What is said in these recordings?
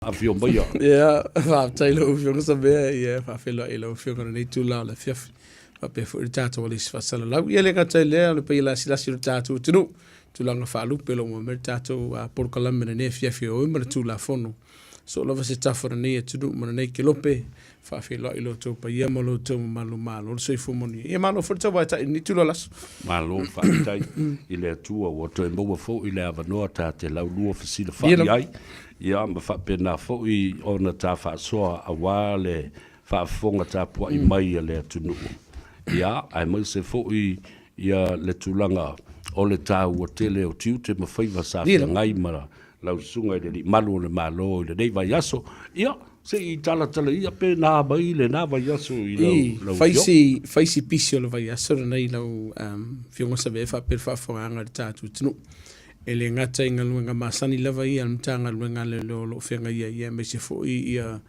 Afio maia. Ia, faafetai i lau Afioga Samea, ia e faafeiloai i lau Afioga i lenei itula o le afiafi, faapea foi le tatou alisi faasalalau. Ia e le gata i lea, o le paia lasilasi o le tatou atunuu, tulaga faalupe o lo o maua mai le tatou polokalame i lenei afiafi e o ai ma le Tulafono. So lava se tafa o lenei atunuu ma lenei kelope, faafeiloai i lo outou paia ma lo outou mamalu, malo le soifua manuia. Ia malo foi le tauvaetai i lenei itula o le aso. Malo faafetai i le Atua ua toe maua foi le avanoa ta te laulua fesilafai ai, ia ma faapena foi ona ta faasoa aua le faafofoga tapuai mai a le atunuu. Ia, aemaise foi ia le tulaga o le taua tele o tiute ma faiva sa feagai ma lau susuga i le Alii Malu o le Malo i lenei vaiaso. Ia, se i talatala ia pe na mai lena vaiaso i lau, lau fai si, fai si pisi o le vaiaso lenei lau Afioga Savea faapea le faafofogaaga i le tatou atunuu. E le gata i galuega masani lava ia a le Matagaluega a Leoleo o lo o feagai ai, aemaise foi ia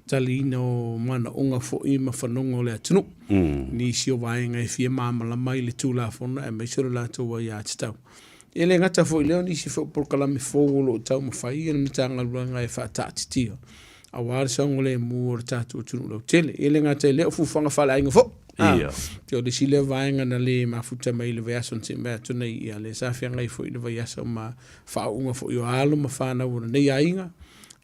taliina o manaoga foi ma fanoga o le atunuu. Nisi o vaega e fia malamalama i le Tulafono aemaise o le latou aiatatau. E le gata foi i lea, o nisi foi o polokalame fou o lo o taumafai le Matagaluega e faataatitia aua le saogalemu o le tatou atunuu lautele. E le gata i lea, o fuafuaga faaleaiga foi. Ia. O le isi lea vaega na le mafuta mai i le vaiaso na tea atu nei, ia lea sa feagai foi i le vaiaso ma faauuga foi o alo ma fanau o lenei aiga,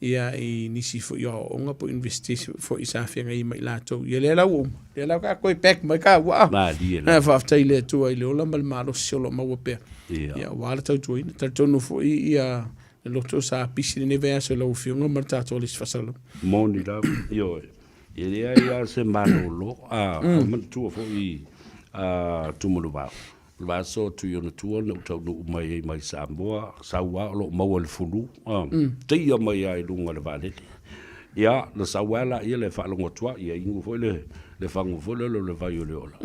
ia i nisi foi o aoaoga po o university foi sa feagai ma i latou. Ia lea la ua uma, lea la ua toe pack mai ka ua. Malie lava. Faafetai i le Atua i le ola ma le malosi o lo o maua pea. Ia. Ia aua le tautuaina. Talitonu foi ia le loto sa pisi lenei vaiaso i lau Afioga ma le tatou alisi faasalalau. Moni lava, ioe. E leai lava se malolo, a manatua foi a Tumanuvao. O le vaiaso atu i ona tua na ou taunuu mai ai mai Samoa, sau lava o lo o maua i le fulu, teia mai lava i luga o le vaalele. Ia, na sau lava laia le faalogo atu ai, ia inu foi le fagu foi lele o le vai o le ola.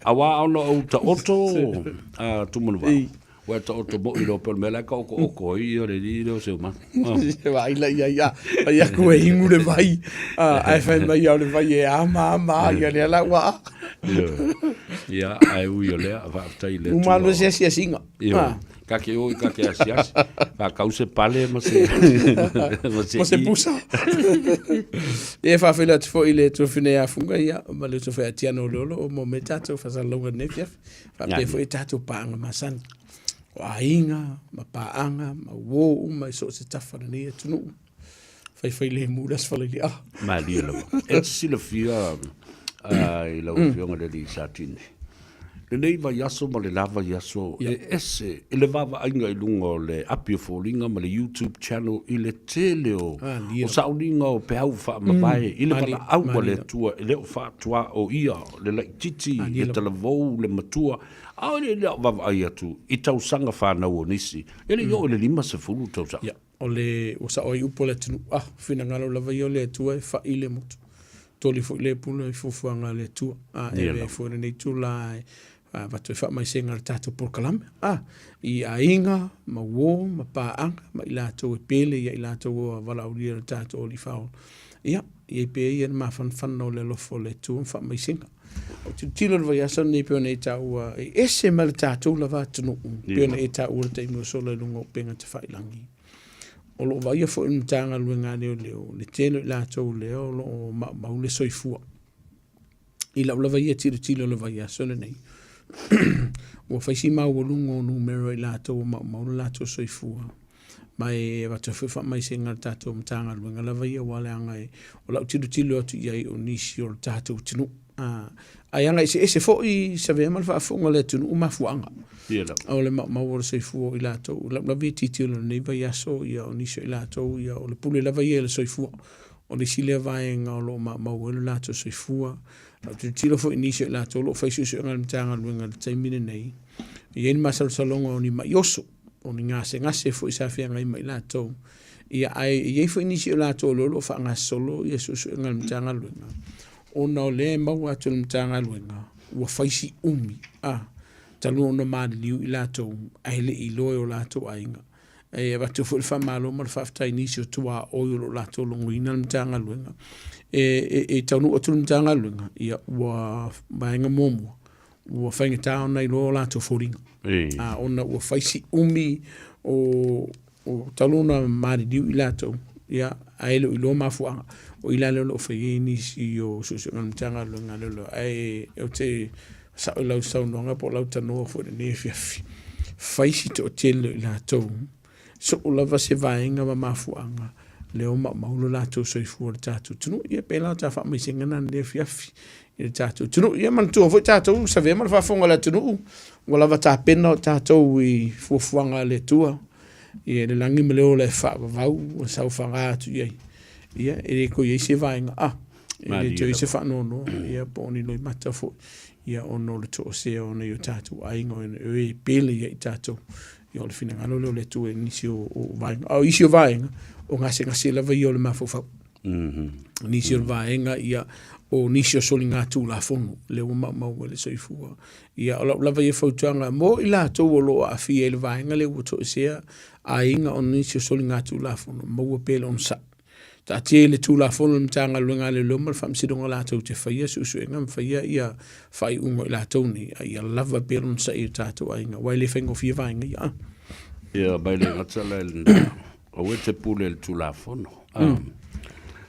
Aua ona ou taoto a Tumanuvao, Ua e taoto moi loa pei o le mea la e taotooto ai ia le alii lea o Seumanu. Vaai la i ai, a fai atu e inu le vai, ae fai mai o le vai e ama ama, ia lea la ua a. Ia, ae ui o lea, faafetai i le Atua. Uma alu se asiasiga. Ioe. Ka te o i ka te asiasi, faatau se pale ma se ma se, ma se pusa. E faafeiloai atu foi i le tuafine ia Fuga, ia, ma le uso foi a Tiano Leolo o mo me tatou fasalalauga i lenei afiafi. Faapea foi tatou paaga masani, o aiga ma paaga ma uo uma i so o se tafa o lenei atunuu. Faifai lemu le Aso Faraile. Ah. Malie lava. E te silafia i lau Afioga i le Alii Satini, lenei vaiaso ma le la vaiaso e ese i le vaavaaiga i luga o le api o foliga ma le YouTube channel i le tele o, o sauniga o peau faamavae i le valaau a le Atua e le o faatuaoia le laititi, le talavou, le matua, a o le le vaavaai atu i tausaga fanau o nisi, e le i oo i le 50 tausaga. Ia, o le, ua sao ai upu a le atunuu, ah, finagalo lava ia o le Atua e fai le motu. Toli foi le pule i fuafuaga a le Atua. A e avea ai foi lenei itula e avatu ai faamaisega i le tatou polokalame, ah, i aiga ma uo ma paaga ma i latou e pele ia i latou ua valaaulia i le tatou Alii Faaola. Ia, i ai pea ia le mafanafana o le alofa o le Atua ma faamaisega. Ou te tilotilo i le vaiaso lenei pei ona e taua, e ese mai le tatou lava atunuu, pei ona e taua i le taimi ua sola i luga o upega tafailagi. O lo o vaaia foi e le Matagaluega a Leoleo le tele o i latou lea o lo o maumau le soifua. I lau lava ia tilotilo i le vaiaso lenei, ua fai si maualuga o numera o i latou ua maumau le latou soifua. Ma e avatu ai foi faamaisega a le tatou Matagaluega lava ia, aua leaga e, o lau tilotilo atu i ai o nisi o le tatou atunuu. Ae aga eseese foi Savea ma le faafofoga a le atunuu mafuaaga. O le maumau o le soifua o i latou. O lau lava ia tilotilo i lenei vaiaso, ia o nisi o i latou, ia o le pule lava ia i le soifua. O le isi lea vaega o lo o maumau ai lo latou soifua. Lau tilotilo foi i nisi o i latou o lo o fai suesuega a le Matagaluega i le taimi lenei, e i ai le masalosaloga o ni mai oso, o ni gasegase foi sa feagai ma i latou. Ia, ae i ai foi nisi o latou o lo o faagasolo ia suesuega a le Matagaluega, ona o lea e maua atu e le Matagaluega ua fai si umi, a, talu ona maliliu i latou ae le i iloa e o latou aiga. E avatu foi le faamalo ma le faafetai i nisi o tuaoi o lo o latou logoina le Matagaluega. E taunuu atu le Matagaluega, ia ua vaega muamua, ua faigata ona iloa o latou foliga. A, ona ua fai si umi o talu ona maliliu i latou, Ia, ae le o iloa mafuaaga. O i la lea o lo o fai ai nisi o suesuega a le Matagaluega a Leoleo, ae ou te sao i lau saunoaga po o lau tanoa foi i lenei afiafi, fai si toatele o i latou, soo lava se vaega ma mafuaaga lea ua maumau lo latou soifua i le tatou atunuu. Ia pei la o ta faamaisega na i lenei afiafi i le tatou atunuu. Ia manatua foi tatou savea ma le faafofoga a le atunuu, ua lava tapena o tatou i fuafuaga a le Atua. Ia le lagi ma le ola e faavavau ua saofaga atu i ai. Ia e le toe i ai se vaega a, e le toe i ai se faanoanoa, ia po o ni loimata foi, ia ona o le toesea o nai o tatou aiga o e pele ia i tatou. Ia o le finagalo lea o le Atua i nisi o vaega. A o isi o vaega, o gasegase lava ia o le mafaufau. Nisi o le vaega, ia, o nisi o soligatulafono, lea ua maumau ai le soifua. Ia, o lau lava ia fautuaga mo i latou o lo o aafia i le vaega lea ua toesea aiga ona nisi o soligatulafono, maua pea le onosai. Taatia i le Tulafono a le Matagaluega a Leoleo ma le Faamasinoga latou te faia suesuega ma faia ia faaiuga o i latou nei, a ia lava pea le onosai i o tatou aiga, aua e le faigofie vaega ia. Ia, ma e le gata la i lena, aua e te pule i le Tulafono.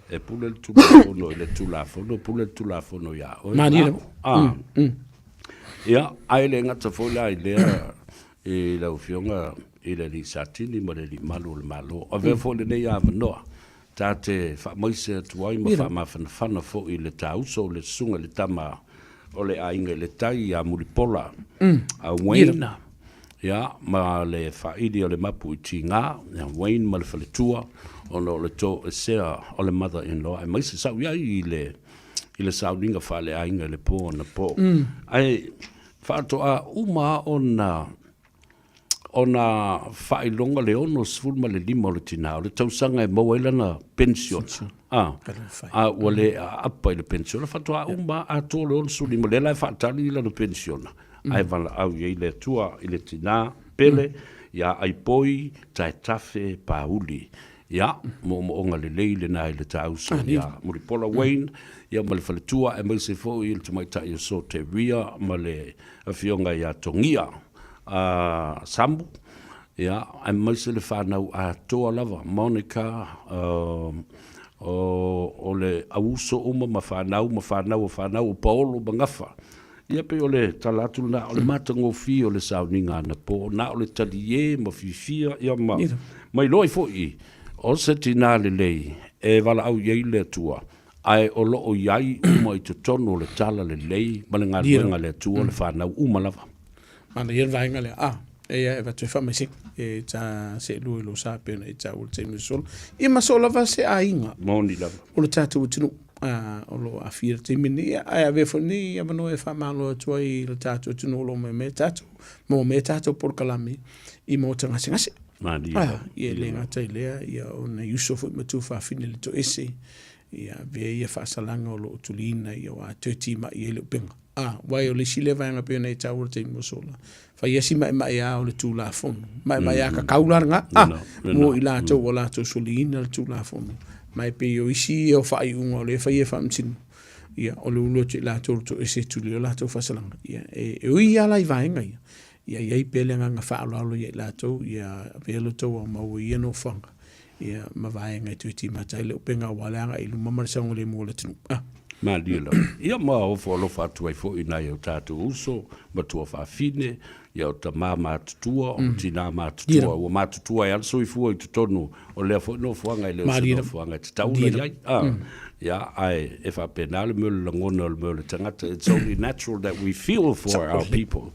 E pule le Tulafono i le Tulafono, pule le Tulafono ia oe. Malie lava. Ia, ae le gata foi la i lea i lau Afioga i le Alii Satini ma le Alii Malu o le Malo. Avea foi lenei avanoa ta te faamaise atu ai ma faamafanafana foi i le ta uso le Susuga i le Tama o le Aiga i le Tai ia Mulipola a Wayne, ia, ma le faaili o le mapu i tiga ia Wayne ma le faletua ona o le toesea o le mother in law aemaise sa ou i ai i le i le sauniga faaleaiga i le po anapo. Ae faatoa uma lava ona faailoga le 65 o le tina o le tausaga e maua ai lana penisiona. A ua le aapa i le penisiona, faatoa uma lava atoa le 65, lea la e faatali lana penisiona, ae valaau i ai le Atua i le tina pele ia Aipoi Taetafe Pauli. Ia, moomooga lelei lena i le tauso ia Mulipola Wayne, ia ma le faletua aemaise foi i le tamaitai o Soteria ma le afioga ia Togia Samu, ia, aemaise le fanau atoa lava, Monica, o le auuso uma ma fanau ma fanau o fanau o Paolo ma Gafa. Ia pei o le tala atu lena, o le matagofie o le sauniga anapo, na o le talie ma fiafia, ia ma, ma iloa ai foi o se tina lelei e valaau i ai le Atua, ae o lo o i ai uma i totonu o le tala lelei ma le galuega a le Atua le fanau uma lava. Manaia le vaega lea. Ah, e ia e avatu ai faamaisega e ta seelua i lou sa pei ona e taua i le taimi ua sola. Ia ma soo lava se aiga. Moni lava. O le tatou atunuu o lo o aafia i le taimi lenei. Ia, ae avea foi lenei avanoa e faamalo atu ai i le tatou atunuu o lo o maua mai tatou, maua mai tatou polokalame i maota gasegase. Malie lava. Ia, e le gata i lea, ia, o nai uso foi ma tuafafine i le toese, ia, avea ia faasalaga o lo o tuliina, ia, aua toe timai ai le upega. A, aua o le isi lea vaega pei ona e taua i le taimi ua sola, fai lava si maemaea o le Tulafono, maemaea kakau la lena, a, mo i latou ua latou soliina le Tulafono. Ma e pei o isi ia o faaiuga o lea e fai e Faamasino, ia, o le ulu atu i latou o le toese e tuli ai o latou faasalaga. Ia, e ui lava la i vaega ia, ia i ai pea le agaga faaaloalo ia i latou, ia avea lo outou aumau i ia nofoaga, ia, ma vaega e toe timata ai le upega aua le agai i luma ma le saogalemu o le atunuu. Ah. Malie lava. Ia ma ofo alofa atu ai foi i nai o tatou uso ma tuafafine, ia o tama matutua, o tina matutua, ua matutua ai lava le soifua i totonu o lea foi nofoaga e le o se nofoaga e tatau ona i ai. Ah. Ia, ae e faapena le mea o le lagona o le mea o le tagata. It's only natural that we feel for our people.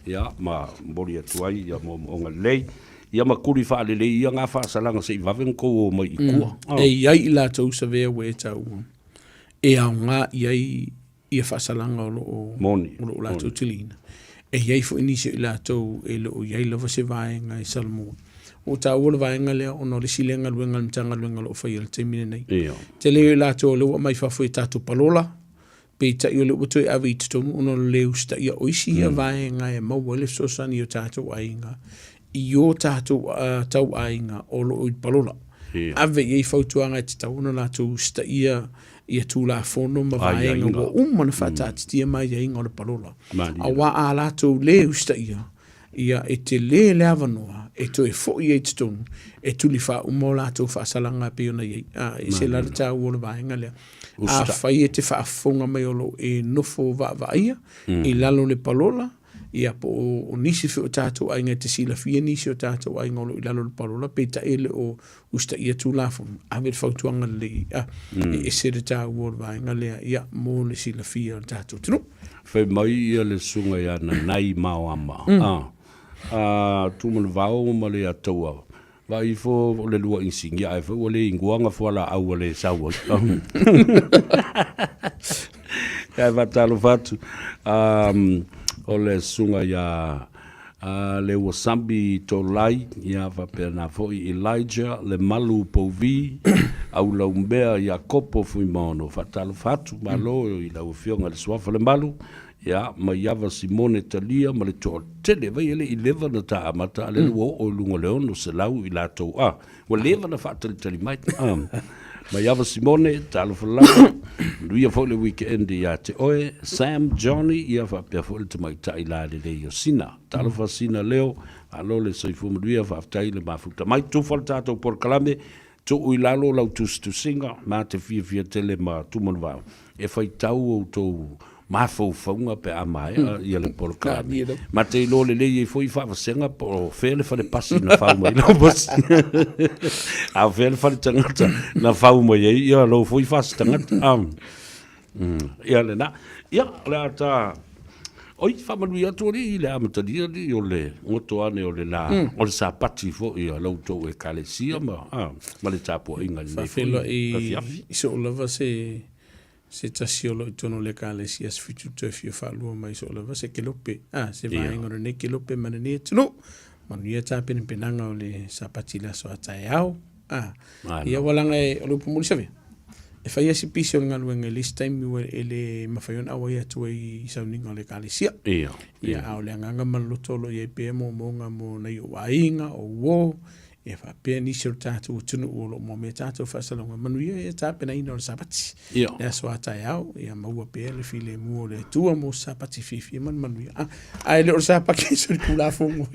Ia, ma momoli atu ai ia moomooga lelei. Ia ma kuli faalelei ia ngā faasalaga se i vave ona tou o mai i tua. E i ai i latou savea ua e taua e aoga i ai ia faasalaga o lo o, Moni, o lo o latou tiliina. E i ai foi nisi o i latou e le o i ai lava se vaega e salomua. Ua ou taua le vaega lea ona o le isi lea galuega a le Matagaluega o lo o faia i le taimi lenei. Ia. Tele o i latou o lea ua aumai fafo i tatou palola, peitai o lea ua toe ave i totonu ona o le le usitaia o isi ia vaega e maua ai le fesoasoani i o tatou aiga i o tatou tauaiga o lo o i palola. Ave i ai fautuaga e tatau ona latou usitaia ia Tulafono ma vaega ua uma ona faataatitia ma aiaiga o le palola. Aua a latou le usitaia, Ia, e tele le avanoa e toe foi ai i totonu e tulifa uma o latou faasalaga e pei ona i ai. A, e ese la le taua o le vaega lea. Afai e te faafofoga mai o lo o e nofo vaavaaia i lalo o le palola, ia po o nisi foi o tatou aiga e te silafia nisi o tatou aiga o lo o i lalo o le palola, peitai e le o usitaia Tulafono, ave le fautuaga lelei a, e ese le taua o le vaega lea, ia, mo le silafia o le tatou atunuu. Fai mai ia le susuga ia Nanai Maoama, a, a Tumanavao ma le Ataua, vaai ifo o le lua inisinia ae foi ua le igoa na fualaau ua le sau ai. Ae faatalofa atu, o le susuga ia A le ua Sambi Tolai, ia faapena foi Elijah Lemalu Pouvi, Aulaumea Iakopo Fuimaono. Faatalofa atu, malo i lau Afioga i le Suafa Lemalu, ia, Maiava Simone Talia ma le toatele, vai e le i leva ona ta amata, a lea ua oo i luga o le 600 i latou, a, ua leva ona faatalitali mai. Maiava Simone, talofa lava, manuia foi le weekend ia te oe. Sam Johnny, ia faapea foi le tamaitai lalelei o Sina. Talofa Sina Leo, malo le soifua manuia, faafetai le mafuta mai. Tufa le tatou polokalame, tuu i lalo lau tusitusiga, ma te fiafia tele ma Tumanuvao e faitau outou mafaufauga pe a maea ia le polokalame. Ma te iloa lelei ai foi faavasega po o fea le fale pasi na fau mai lau pasi. A o fea le fale tagata na fau mai ai ia lou foi fasi tagata. Ia lena. Ia, o le a ta... Oi, faamanuia atu alii i le amatalia alii o le goto ane o le la, o le Sapati foi a la outou Ekalesia ma, ma le tapuaiga i lenei foi afiafi. I soo lava se se tasi o lo o i totonu o le Ekalesia se fitu toe fia faalua mai soo lava se kelope, a, se vaega o lenei kelope ma lenei atunuu. Manuia tapenapenaga o le Sapati i le aso a taeao. A, ia ua laga e, o le upu moni savea, e fai lava si pisi o le galuega i le isi taimi ua e le mafai ona auai atu ai i sauniga o le Ekalesia. Ia, a o le agaga ma le loto o lo o i ai pea moomooga mo nai ou aiga, o uo, Ia faapea nisi o le tatou atunuu o lo o moomia tatou faasalalauga manuia ia tapenaina o le Sapati. Ia. Le aso a taeao, ia maua pea le filemu o le Atua mo se Sapati fiafia ma le manuia. Ah, ae le o le Sapati e solitulafono.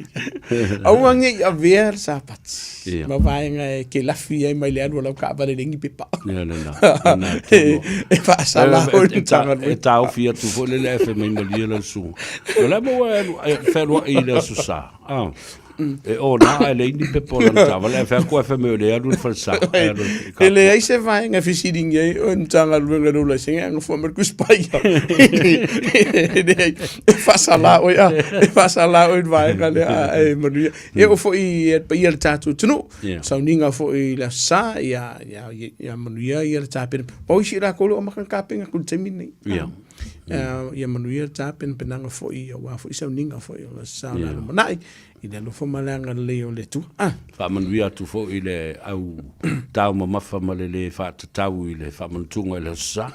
Aua ne i avea le Sapati. Ia. Ma vaega e kelafi ai mai le alu o lau taavale le pepa. Ia lena. Lena e, e faasala hoi le Matagaluega. E taofi atu foi le le fai mai malie lau susuga. O le a maua e fealuai i le aso Sa. Ah. E o na ae leai ni pepa o lana taavale ae fai atu ae fai mai o lea e alu i le falesa. Ae alu i ka E leai se vaega e fesiligia ai oe Matagaluega i lou laisene ae nofoa mai le Tusi Paia. E leai, e faasala oe a, e faasala oe i le vaega lea ae manuia. E oo foi i le paia o le tatou atunuu, sauniga foi i le Aso Sa, ia, ia, ia manuia ia le tapena. Pau isi i latou o lo o amata ona tapena atu i le taimi lenei. Ia manuia le tapenapenaga foi aua foi sauniga foi o le Aso Sa o le a lumanai i le alofa ma le agalelei o le Atua. Ah. Faamanuia atu foi i le au taumamafa ma le le faatatau i le faamanatuga i le Aso Sa.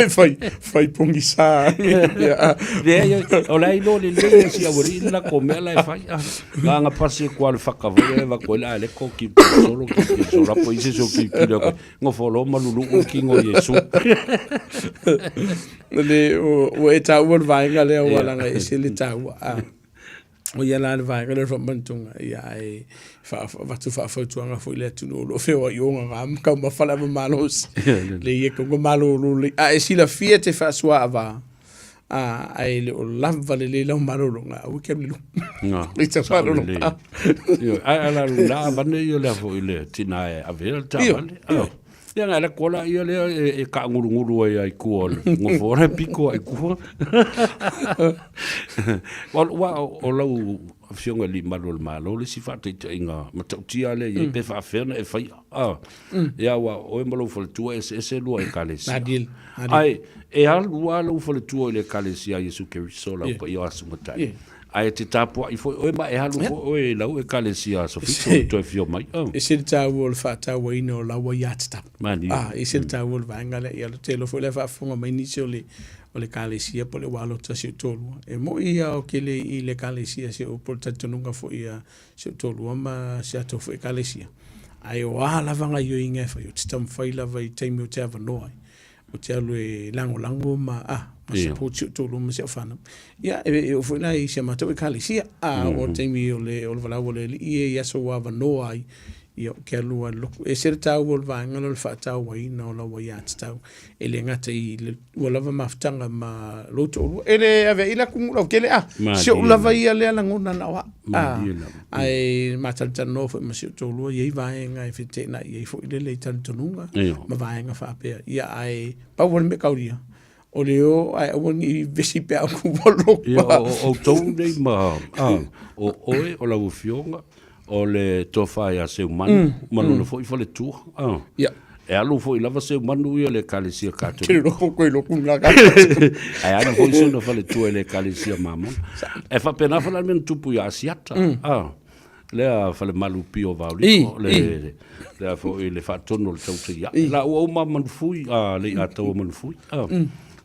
Fai, fai pogisa. Leai, o la e iloa lelei e si aualii le latou mea la e fai. Ah, na ona pasi atu lava o le faka foi lea e avatu ai le a le ko ki solo ki solo po isi so ki ki le Nofo loa ma lulu'u le kino o Iesu. Le, ua e taua le vaega lea ua laga ese le taua. A, o ia la le vaega lea o le faamanatuga, ia ae avatu faafautuaga foi i le atunuu o lo o feoai o gaga ma taumafa le ava malosi. Le ia tau malolo lelei. A e silafia e te faasuaava, a, ae le o lava lelei lau malologa, aua e te alu i luma. Nga, I te sao lelei. Ioe, ae a la luna avane ia lea foi le tina e avea le taavale. Io, ia na le kola ia lea e kaangulungulu ai ai kua o le nofo le piko ai kua. Ua o lau afioga i le Malu o le Malo le isi faataitaiga matautia lea i ai pe faafefea ona e faia. A, ia aua o oe ma lou faletua e eseese lua Ekalesia. Ae e alu lava lou faletua i le Ekalesia a Iesu Keriso lau paia o Aso Matai. Ae e te tapuai foi oe ma e alu foi oe i lau Ekalesia Aso Fitu e toe afio mai. E ese le taua o le faatauaina o lau aiatatau. Malie. E ese le taua o le vaega lea. Ia, ou te iloa foi o la e faafofoga mai nisi o le o le Ekalesia po o le ua alofa si ou toalua. E moni lava ou te le i le Ekalesia si ou po o le talitonuga foi a si ou toalua ma si a outou foi Ekalesia. Ae o a lava gaoioiga e fai, ou te taumafai lava i taimi ou te avanoa ai, ou te alu e lagolago ma, a, Ma support si ou toalua ma si au fanau. Ia, e oo foi la i si a matou ekalesia. A o le taimi o le, o le valaau a le Alii e i aso ua avanoa ai, ia ou te alu lava i le lotu. E ese le taua o le vaega lea o le faatauaina o lau aiatatau. E le gata i le, ua lava mafutaga ma lou toalua. E le aveia le atunuu lautele, a, si ou lava ia lea lagona na o au. A, ae ma talatalanoa foi ma si ou toalua, e i ai vaega e feteenai ai foi lele i talitonuga ma vaega faapea. Ia, ae pau lava le mea taulia, o le o ae aua ne i vesi pe a ku ua Ia, o outou nei ma, a, o oe, o lau Afioga, o le Tofa ia Seumanu, ma lona foi faletua, a. Ia. E alu foi lava Seumanu ia i le Ekalesia Katoliko. Te loko koe loku la ka. Ae alu foi sona faletua i le Ekalesia Mamona. E faapena foi la le mea na tupu ia Asiata, a. Lea falemalu pio vaoliko, le, lea foi le faatonu o le tautai ae. La ua uma Manufui, a, le i ataua Manufui, a.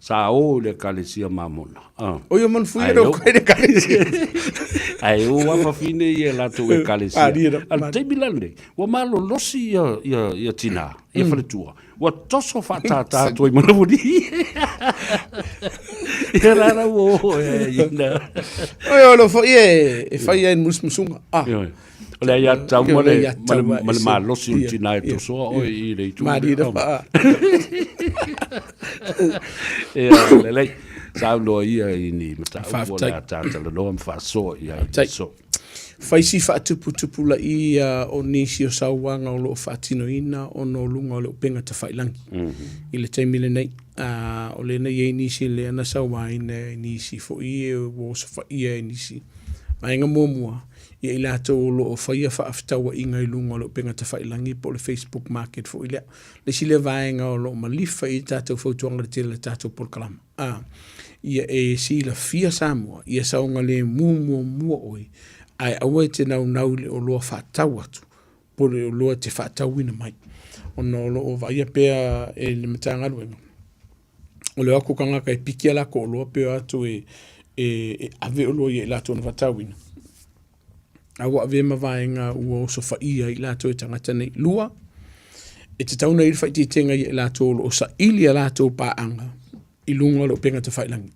Sa o i le Ekalesia Mamona, a. O ia Manufui e leo kai le Ekalesia. Ae o lava fafine ia i latou Ekalesia. A le taimi la lenei, ua malolosi ia, ia, ia tinā, ia faletua. Ua toso faatātā atu ai ma Lavuni. Ia la la ua oo e ina. Oi, o lo foi e, e fai ai musmusunga. Ah. Ioe. O le aiatatau ma le, ma le, ma le malosi o le tinā e tosoa oe i le itu. Marie na paa. Ia, lelei. Saunoa ia i ni mataupu o le a tātalanoa ma faasoa i ai i aso. Fai si faatuputupulaia o nisi o sauaga o lo o faatinoina ona o luga o le upega tafailagi i le taimi lenei. O lea na i ai nisi lea na sauaina e nisi foi e ua osofaia e nisi. Vaega muamua, ia i latou o lo o faia faafetauaiga i luga o le upega tafailagi po o le Facebook market foi lea. Le isi lea vaega o lo o malifa i ai tatou fautuaga i le tele o le tatou polokalama. A, ia e silafia Samoa, ia saogalemu muamua oe, ae aua e te naunau i le oloa faatau atu, po o le oloa e te faatauina mai. Ona o lo o vaaia pea e le Matagaluega, o le o atu o tagata e piki a latou oloa pe o atu e, e, e ave oloa ia i latou na faatauina. A ua avea ma vaega ua osofaia ai i latou e tagata nei. Lua, e tatau ona i ai le faaitiitiga ia i latou o lo o saili a latou paaga i luga o le upega tafailagi.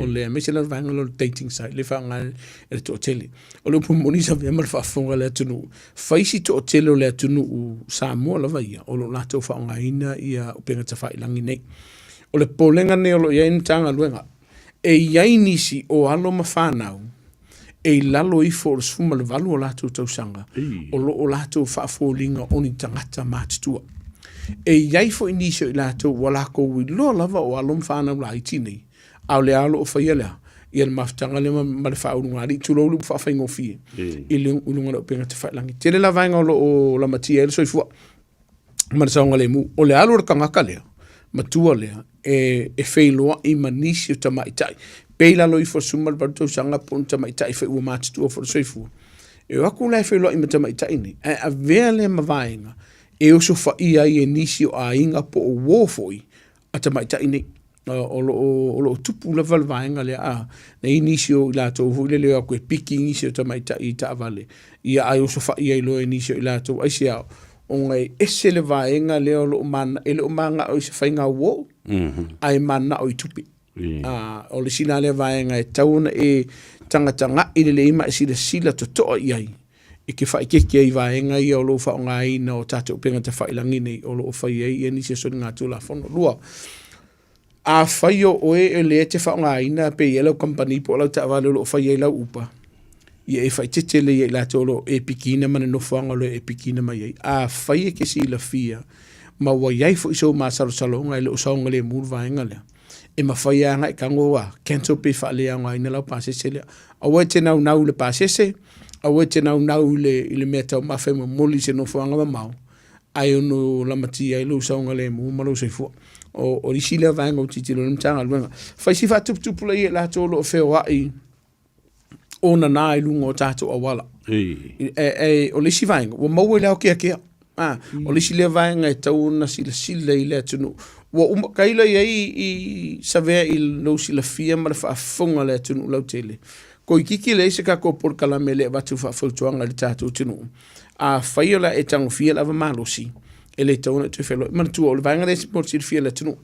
O le aemaise la le vaega lea o le dating site lea e faaaoga e le toatele. O le upu moni sa avea ma le faafofoga a le atunuu, fai si toatele o le atunuu Samoa lava ia o lo o latou faaaogaina ia upega tafailagi nei. O le popolega lenei o lo o i ai le Matagaluega, e i ai nisi o alo ma fanau e i lalo ifo o le 18 o latou tausaga o lo o latou faafoliga o ni tagata matutua. E i ai foi nisi o i latou ua lakou iloa lava o alo ma fanau laiti nei, a o le a o lo o faia lea, ia le mafutaga lea ma le faaulugalii, tulou le upu faafaigofie, i luga o le upega tafailagi. Tele la vaega o lo o lamatia ai le soifua. ma le saogalemu. O le alu o le tagata lea, matua lea, e, e feiloai ma nisi o tamaitai, pe i lalo ifo o le 18 tausaga po o ni tamaitai foi ua matutua foi le soifua. E o atu la e feiloai ma tamaitai nei, ae avea lea ma vaega e osofaia ai e nisi o aiga po o uo foi a tamaitai nei. O lo o, o lo o tupu lava le vaega lea, a, na i ai nisi o i latou foi lele e o atu e piki nisi o tamaitai i taavale, ia ae osofai ai loa e nisi o i latou, aisea, ona e ese le vaega lea o lo o mana, e le o manao i se faiga uo, ae manao i tupe. A, o le isi la lea vaega e tatau ona e tagatagai lelei ma e silasila totoa i ai, e te faaeteete ai i vaega ia o lou faaaogaina o tatou upega tafailagi nei o lo o fai ai ia nisi o soligatulafono. Lua, afai o oe e lea e te faaaogaina pe i ai lau kamupani po o lau taavale o lo o fai ai lau upa, ia e faaeteete lelei ia i latou o lo o e pikiina ma le nofoaga o lo o e pikiina mai ai. Afai e te silafia ma ua i ai foi sou masalosaloga e le o saogalemu le vaega lea, e mafai lava ona e tago a cancel pe faaleaogaina lau pasese lea. Aua e te naunau i le pasese, aua e te naunau i le, i le mea taumafa e momoli i se nofoaga mamao, ae ono lamatia ai lou saogalemu ma lou soifua. O, o isi lea vaega o tilotilo i le Matagaluega. Fai si faatuputupulaia i latou o lo o feoai o nana i luga o tatou auala. E, e, o le isi vaega, ua maua i le aokeakea. Ah, o le isi lea vaega e tatau ona silasila i le atunuu. Ua uma, tailo i ai i savea i lou silafia ma le faafofoga a le atunuu lautele. Toeitiiti leai se tatou polokalame e le avatu faafautuaga i le tatou atunuu. Afai o le a e tagofia le ava malosi, e le tatau ona e toe feloai. Manatua, o le vaega lea mo le silafia e le atunuu.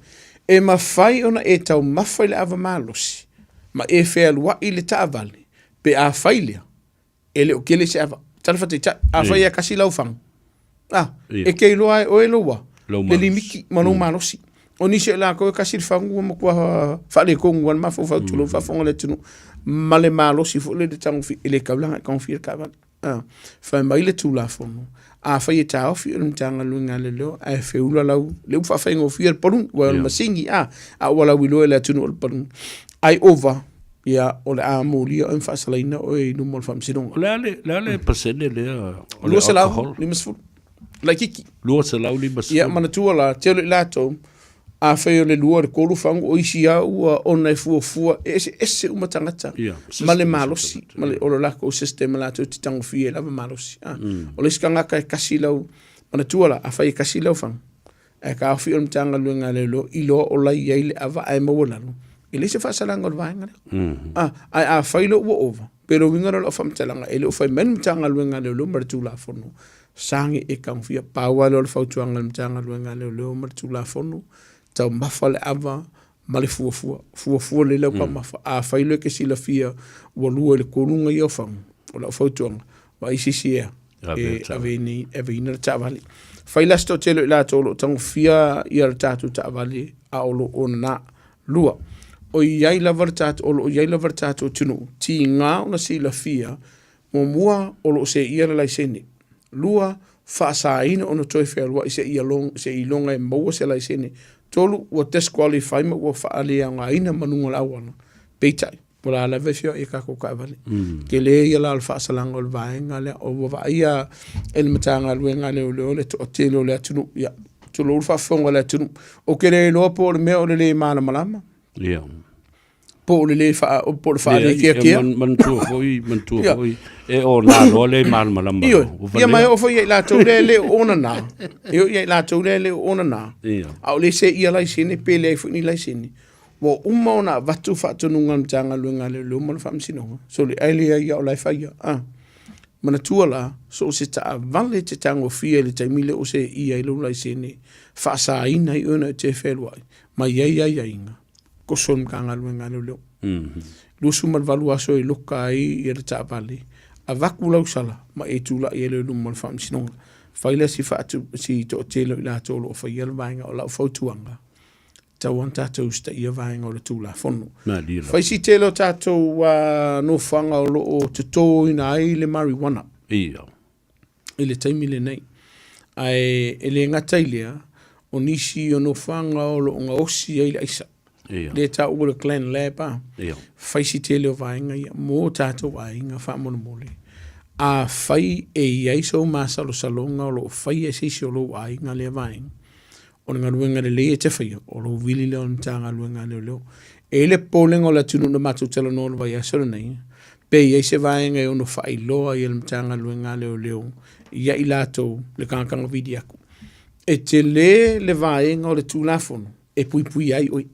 E mafai ona e taumafa i le ava malosi ma e fealuai i le taavale pe afai lea e le o tele se ava. Tala faataitai, afai e kasi lau fagu, a, e te iloa e oe lou a, le limiti ma lou malosi. O nisi o i latou e kasi le fagu ua matua faaletonu lava le mafaufau tulou le faafofoga a le atunuu ma le malosi foi lele tagofia, e le tatau la ona e tagofia le taavale. A, fai mai le Tulafono, afai e taofi o le Matagaluega a Leoleo ae feula lau, le upu faafaigofie o le paluni, ua o le masini, a, a ua lauiloa i le atunuu o le paluni, ai ova, ia, o le a molia oe ma faasalaina oe i luma o le Faamasinoga. O le a le, le a le pasene lea o le alcohol? 250. Laitiiti. 250. Ia, manatua la, tele i latou, afai o le lua, le tolu fagu, o isi lava ua ona e fuafua, e eseese uma tagata ma le malosi, ma le, o le latou system latou te tagofia ai lava malosi. A. O le isi tagata e kasi lau, manatua la, afai e kasi lau fagu, ae taofi o le Matagaluega a Leoleo, iloa o la e i ai le ava ae maua i lalo, e leai se faasalaga o le vaega lea. A, ae afai loa ua ova, pe o le uiga lea o lau faamatalaga, e le o fai mai le Matagaluega a Leoleo ma le Tulafono, sagi e tagofia. Pau lava lea o le fautuaga a le Matagaluega a Leoleo ma le Tulafono, taumafa le ava ma le fuafua. Fuafua lelei lau taumafa. Afai loa e te silafia ua lua i le tolu ona ia o fagu, o lau fautuaga, vaai se isi ea e aveina le taavale. Fai la se toatele o i latou o lo o tagofia ia le tatou taavale a o lo o nana. Lua, o i ai lava le tatou, o lo o i ai lava le tatou atunuu, tiga ona silafia Muamua, o lo o seia le laisene. Lua, faasaina ona toe fealuai seiloga e maua se laisene. Tolu, ua disqualify ma ua faaleaogaina ma luga o le auala. Peitai, o la lava e feoai i a tatou taavale. Tele ia la o le faasalaga o le vaega lea. Ua vaaia e le Matagaluega a Leoleo le toatele o le atunuu. Ia, tulou le faafofoga a le atunuu. Ou te le iloa po o le mea o le lē malamalama. Po o le le faa, po o le faalekeakea. Manatua foi, manatua foi, e ona loa le malamalama. Ioe, ia ma e oo foi ia i latou lea e le o ona nā. E oo ia i latou lea e le o ona nā. A o le seia laisene pe leai foi ni laisene. Ua uma ona avatu faatonuga a le Matagaluega a Leoleo ma le Faamasinoga. Sole, ae leai lava o la e fai lava. Ah. Manatua la, so o se taavale e te tagofia i le taimi lea o seia ai lou laisene, faasaina ai oe ona e te fealuai, ma i ai aiaiga. Koso le Matagaluega a Leoleo. 28 aso e loka ai ia le taavale, avatu lau sala ma e tulai ai loa i luma o le Faamasinoga. Fai lea si faatu, si toatele o i latou o lo o faia le vaega o lau fautuaga, tatau ona tatou usitaia vaega o le Tulafono. Fai si tele o tatou nofoaga o lo o totoina ai le marijuana. I le taimi lenei. Ae e le gata i lea, o nisi o nofoaga o lo o gaosi ai le aisa. Lea e taua o le Clan Lab a. Fai si tele o vaega ia mo tatou aiga faamolemole. Afai e i ai sou masalosaloga o lo o faia e se isi o lou aiga lea vaega, o le galuega lelei e te faia, o lou vili lea o le Matagaluega a Leoleo. E i ai le popolega o le atunuu na matou talanoa i le vaiaso lenei, pe i ai se vaega e ono faailoa ai e le Matagaluega a Leoleo ia i latou le tagataga vili atu. E tele le vaega o le Tulafono e puipuia ai oe.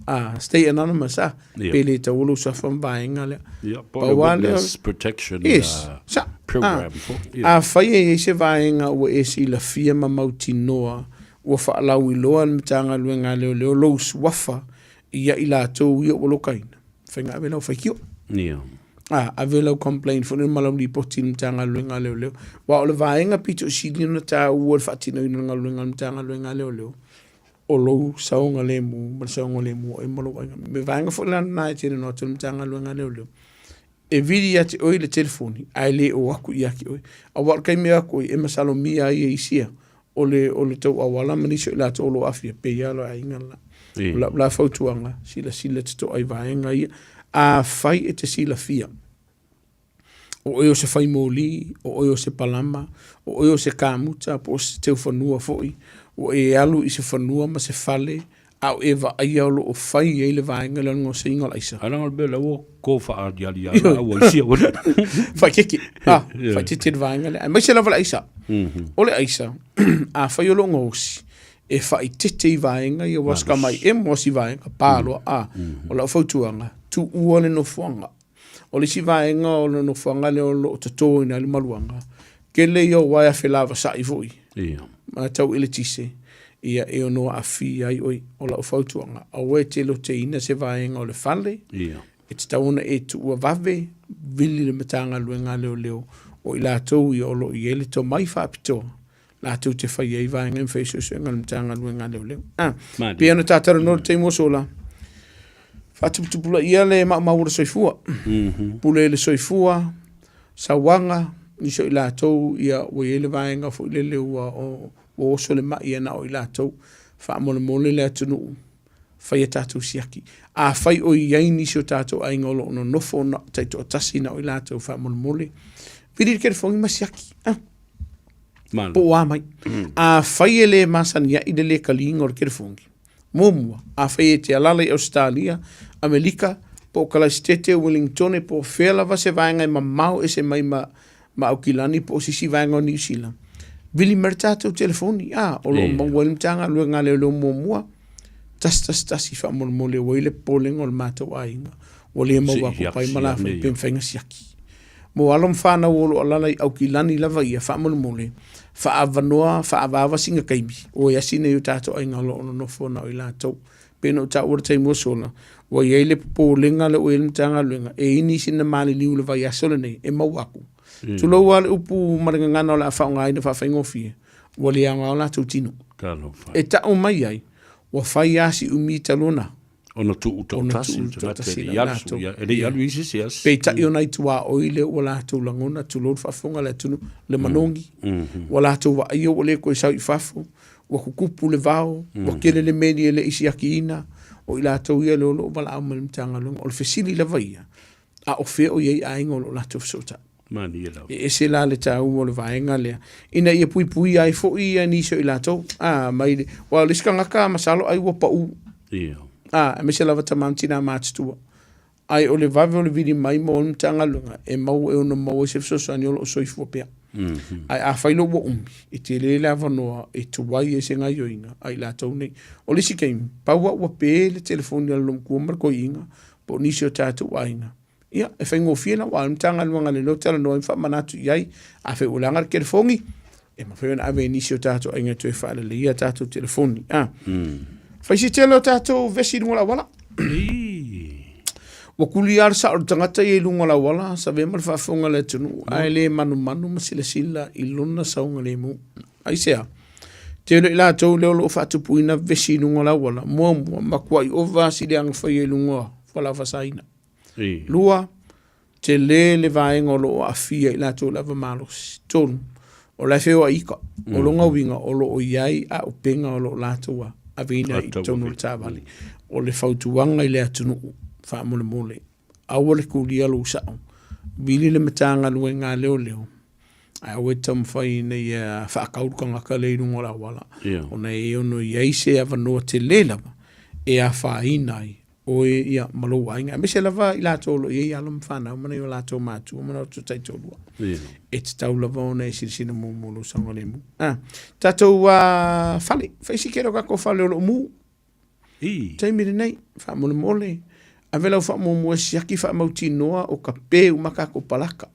Ah, stay anonymous, ah, pe le taua lou suafa ma vaega lea. Yeah, po o le witness protection yes, sa, program. Ah, afai e i ai se vaega ua e silafia ma mautinoa ua faalauiloa le Matagaluega a Leoleo lou suafa ia i latou ia ua lokaina, faiga ave lau faitio. Yeah. Ah, ave lau complaint foi ma lau lipoti i le Matagaluega a Leoleo. Aua o le vaega pito sili ona taua i le faatinoina o le galuega a le Matagaluega a Leoleo, o lou saogalemu ma le saogalemu o oe ma lou aiga. Me vaega foi la lena e tele noa atu le Matagaluega a Leoleo, e vili ia te oe le telefoni ae le o atu ia te oe. Aua o le taimi e o atu ai, e masalomia ai e isi ia, o le, o le tou auala ma nisi o i latou o lo o aafia, pei lava o le aiga le la. O lau la fautuaga, silasila totoa i vaega ia. Afai e te silafia, o oe o se fai moli, o oe o se palama, o oe o se kamuta, po o se teufanua foi, ua e alu i se fanua ma se fale, a o e vaaia o lo o fai ai le vaega lea o le gaosiga o le aisa. Ae leaga o le mea lea ua ko faaaliali lava au ai sia ua. Faaeteete, ah, faaeteete le vaega lea, aemaise lava le aisa. O le aisa, afai o lo o gaosi, e faaeteete i vaega ia, ua sikamai emo lava si vaega, pa loa, ah, o lau fautuaga, tuua le nofoaga. O le isi vaega o le nofoaga lea o lo o totoina ai le maluaga, tele ia o uaea felavasai foi, ma tau eletise. Ia, e ono aafia ai oe. O lau fautuaga, aua e te loteina se vaega o le fale, e tatau ona e tuua vave, vili i le Matagaluega a Leoleo, o i latou ia o lo o i ai le tomai faapitoa latou te faia ai vaega ia ma faia suesuega a le Matagaluega a Leoleo. Ah, pei ona ta talanoa i le taimi ua sola, faatuputupulaia le maumau o le soifua. Pule i le soifua, sauaga, nisi o i latou ia ua i ai le vaega foi lele ua ua oso le mai na o i latou. Faamolemole le atunuu, fai a tatou siaki. Afai o i ai nisi o tatou aiga o lo o nonofo na, taitoatasi na o i latou, faamolemole, vili le telefoni ma siaki. Ah. Po o a mai. Afai e le masani ai le le kaliina o le telefoni, muamua, afai e te alala i Ausetalia, Amelika, po o Kalaisitete, Wellingtone, po o fea lava se vaega e mamao ese mai ma, ma Aukilani po o se isi vaega o Niu Sila, vili mai le tatou telefoni, a, o lo o maua ai le Matagaluega a Leoleo muamua, 111 faamolemole ua i ai le popolega o le matou aiga, ua le maua atu pai ma la fai pe mafai ona siaki. Mo alo ma fanau o lo o alala i Aukilani lava ia, faamolemole, faaavanoa, faaavaava sina taimi, o e asi nei o tatou aiga o lo o nonofo na o i latou. Pei ona ou taua i le taimi ua sola, ua i ai le popolega lea ua i ai le Matagaluega, e i ai nisi na maliliu i le vaiaso lenei e maua atu. Tulou lava le upu ma le gagana o le a faaaogaina faafaigofie, ua le aoga o latou tino. E tau mai ai, ua fai lava si umi talu ona Ona tuu toatasi le tagata e le i alu, e le i alu i se isi aso. Peitai o nai tuaoi lea ua latou lagona, tulou le faafofoga a le atunuu, le manogi, ua latou vaaia ua le toe sau i fafo, ua tutupu le vao, ua tele le meli e le i siakiina, o i latou ia lea o lo o valaau mai i le Matagaluega. O le fesili lava ia, a o fea o i ai aiga o lo o latou fesootai? Malie lava. E ese la le taua o le vaega lea, ina ia puipuia ai foi ia nisi o i latou. A, mai le, aua o le isi tagata masalo ai ua pau. Ia. A, aemaise lava tama ma tina matutua. Ae o le vave o le vili mai mo le Matagaluega, e maua, e ono maua ai se fesoasoani o lo o soifua pea. Ae afai loa ua umi, e tele le avanoa e tuai ai se gaioiga a i latou nei. O le isi taimi, pau lava ua pe le telefoni a le loomatua ma le toeaina, po o nisi o tatou aiga, Ia, e faigofie la, aua o le Matagaluega a Leoleo talanoa ai ma faamanatu i ai, afai ua leaga le telefoni, e mafai ona ave i nisi o tatou aiga e toe faaleleia a tatou telefoni. A. Fai si tele o tatou vesi i luga o le auala. Ua kuli lava le sao o le tagata ia i luga o le auala, savea ma le faafofoga a le atunuu, ae le manumanu ma silasila i lona saogalemu. Aisea? Tele i latou lea o lo o faatupuina vesi i luga o le auala, muamua, matuai ova si leaga faia i luga o fualaau faasaina. 2, tele le vaega o lo o aafia i latou i le ava malosi. 3, o la e feoai ika. O lona uiga o lo o i ai auupega o lo o latou aveina i totonu o le taavale. O le fautuaga i le atunuu, faamolemole, aua le kulia lou sao, vili le Matagaluega a Leoleo, ae aua e te taumafai ina ia faatau le tagata lea i luga o le auala, ona e ono i ai se avanoa tele lava e afaina ai oe ia ma lou aiga, aemaise lava i latou o lo o i ai alo ma fanau ma nai o latou matua ma nai o latou taitoalua. E tatau lava ona e silasila muamua i lou saogalemu. Ah, tatou fale, fai si tele o tatou fale o lo o mu. I. Taimi lenei, faamolemole, ave lau faamuamua e siaki faamautinoa o ka pe uma tatou palaka.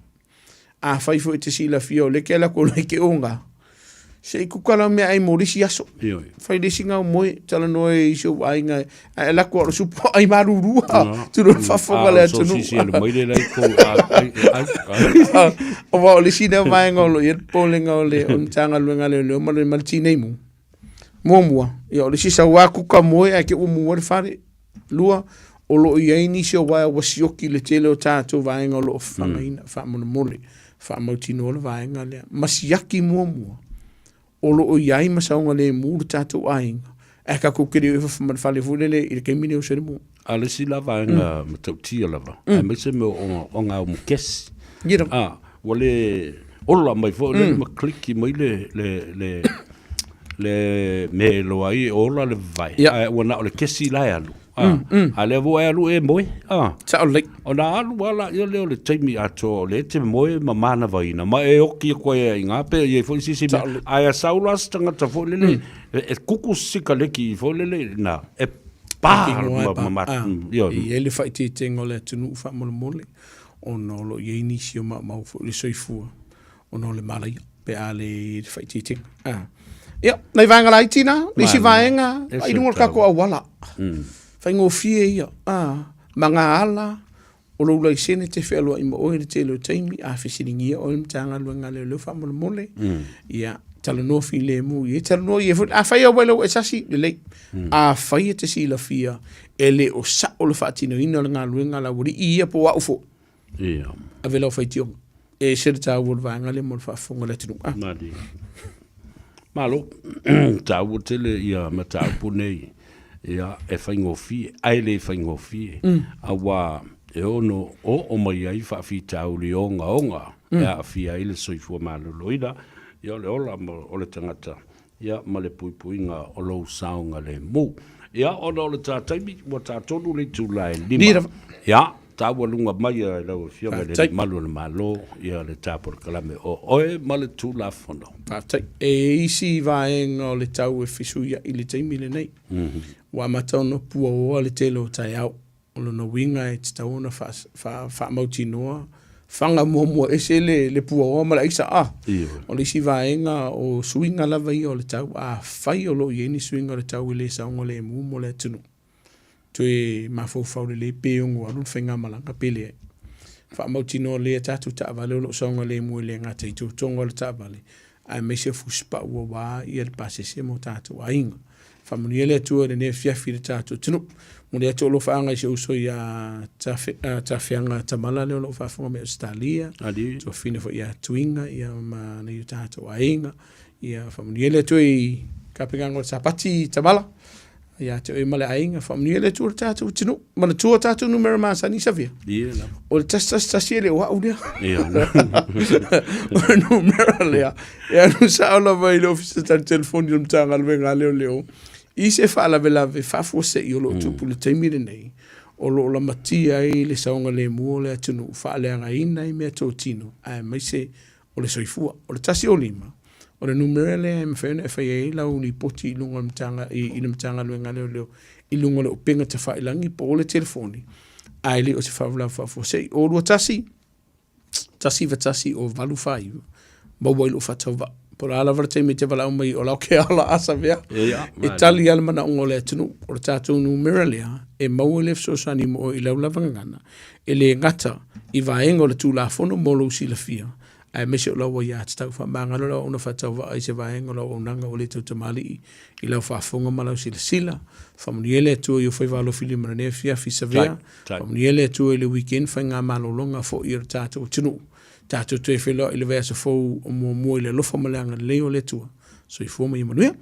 Afai foi e te silafia o lea e te alu atu o la e te oga, se i kuka lau meaai mo le isi aso. Ioe. Fai le isi gau moe, talanoa i si ou aiga, ae alu atu o le supu ai malulua, tulou le faafofoga a le atunuu. A o sisi alu mai le lai kou ai ai ai. Aua o le isi lea vaega o lo o i ai le popolega o le Matagaluega a Leoleo ma le Tinei Mu. Muamua, ia o le isi sau lava kuka moe ae te i ua mu ai le fale. 2, o lo o i ai nisi o uaea ua sioki i le tele o tatou vaega o lo o fafagaina, faamolemole, faamautinoa le vaega lea. Ma siaki muamua, o lo o i ai ma saogalemu le tatou aiga, ae tatou te le o i fafo ma le fale foi lele i le taimi lenei o solomua. A o le isi la vaega matautia lava, aemaise mea o ogaumu kesi. Ia. Ua le ola mai foi lea ma kliki mai le le le le mea e iloa ai e ola le vavae, ae ua na o le kesi la e alu. A lea foi e alu e moe. Sao lelei. Ona alu lava laia lea o le taimi atoa o lea e te moe ma manavaina, ma e oki atu ai i ina pe i ai foi se isi mea. Ae a sau la se tagata foi lele, e kuku se sikaleki foi lele i ina, e pa ma, ioe. E i ai le faaeteetega o le atunuu faamolemole. ona o lo o i ai nisi o maumau foi le soifua ona o le malaia pe a le i ai le faaitiitiga. Ia, nai vaega laiti na, le isi vaega, i luga o le tatou auala. Faigofie ia, ma ga ala, o lou laisene e te fealuai ma oe i le tele o taimi, a fesiligia oe e le Matagaluega a Leoleo faamolemole, ia, talanoa filemu i ai, talanoa i ai foi. Afai lava ua iloa ua e sasi, lelei. Afai e te silafia e le o sao le faatinoina o le galuega a le aualii ia po o au foi, Ia. Ave lau faitioga. E ese le taua o le vaega lea mo le faafofoga a le atunuu. Ah. Malie. Malo, taua tele ia mataupu nei, ia, e faigofie, ae le faigofie, auā e ono oo mai ai faafitauli ogaoga e aafia ai le soifua maloloina, ia o le ola ma o le tagata, ia ma le puipuiga o lou saogalemu. Ia, ona o le ta taimi, ua ta tonu le itula e 5. Ia, taualuga mai e lau Afioga i le Alii Malu o le Malo, ia le ta polokalame o Oe ma le Tulafono. Faafetai. E i ai isi vaega o le tau e fesuiai i le taimi lenei. Ua amata ona puaoa le tele o taeao. O lona uiga e tatau ona faamautinoa faga muamua ese le puaoa ma le aisa. A, o le isi vaega o suiga lava ia o le tau, afai o lo o i ai ni suiga o le tau e le saogalemu mo le atunuu, toe mafaufau lelei pe ono alu le faigamalaga pe leai. Faamautinoa lelei a tatou taavale o lo o saogalemu e le gata i totoga o le taavale, aemaise o fusipau aua le pasese mo tatou aiga. Faamanuia le Atua i lenei afiafi i le tatou atunuu. Momoli atu alofaaga i si ou uso ia Tafeaga Tamala lea o lo o faafofoga mai Ausetalia, tuafafine foi ia Tuiga ia ma nai o tatou aiga. Ia faamanuia le Atua i tapenaga o le Sapati Tamala ia te oe ma le aiga. Faamanuia le Atua i le tatou atunuu. Manatua tatou numera masani Savia. O le 111 e le o au lea. O le numera lea e alu sao lava i le ofisa tali telefoni o le Matagaluega a Leoleo i se faalavelave faafuasei o lo o tupu i le taimi lenei, o lo o lamatia ai le saogalemu o le atunuu, faaleagaina ai meatotino aemaise o le soifua. O le 105, o le numera lea e mafai ona e faia ai lau lipoti i luga o le Mataga, i le Matagaluega a Leoleo i luga o le upega tafailagi po o le telefoni, ae le o se faalavelave faafuasei. O 21 191 o 849, maua ai lou faatauvaa. Po o le a lava le taimi e te valaau mai o la ke ala a Savea. E tali lava le manaoga o le atunuu. O le tatou numera lea e maua ai le fesoasoani mo oe i lau lava gagana e le gata i vaega o le Tulafono mo lou silafia, aemaise o lau aiatatau. Faamagalo lau auauna faatauvaa i se vaega o lau auaunaga ua le tautamalii i lau faafofoga ma lau silasila. Faamanuia le Atua i ou faiva alofilima i lenei afiafi Savea. Faamanuia le Atua i le weekend faigamalologa foi a le tatou atunuu. Tatou toe feiloai i le vaiaso fou o muamua i le alofa ma le agalelei o le Atua. Soifua ma ia manuia.